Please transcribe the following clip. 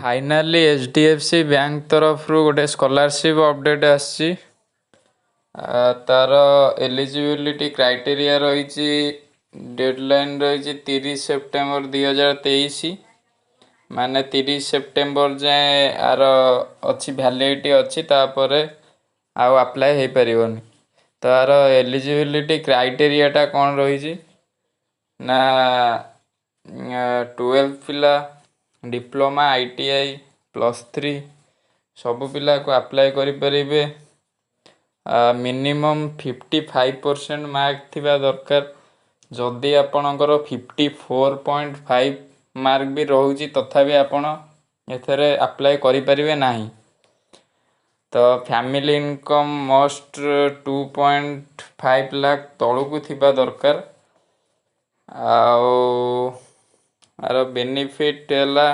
Finally HDFC bank ତରଫରୁ ଗୋଟେ scholarship update ଆସିଛି। ତାର ଏଲିଜିବିଲିଟି କ୍ରାଇଟେରିଆ ରହିଛି, ଡେଡ଼ଲାଇନ୍ ରହିଛି 30 ସେପ୍ଟେମ୍ବର 2023। ମାନେ 30 ସେପ୍ଟେମ୍ବର ଯାଏଁ ଆର ଅଛି, ଭ୍ୟାଲିଡ଼ିଟି ଅଛି। ତାପରେ ଆଉ ଆପ୍ଲାଏ ହେଇପାରିବନି। ତାର ଏଲିଜିବିଲିଟି କ୍ରାଇଟେରିଆଟା କ'ଣ ରହିଛି ନା, 12th ପିଲା, ଡିପ୍ଲୋମା, ITI, +3 ସବୁ ପିଲାକୁ ଆପ୍ଲାଏ କରିପାରିବେ। ମିନିମମ୍ 55% ମାର୍କ ଥିବା ଦରକାର। ଯଦି ଆପଣଙ୍କର 54.5 ମାର୍କ ବି ରହୁଛି, ତଥାପି ଆପଣ ଏଥିରେ ଆପ୍ଲାଏ କରିପାରିବେ ନାହିଁ। ତ ଫ୍ୟାମିଲି ଇନକମ୍ ମଷ୍ଟ 2.5 ଲାଖ ତଳକୁ ଥିବା ଦରକାର। ଆଉ ଆର ବେନିଫିଟ୍ ହେଲା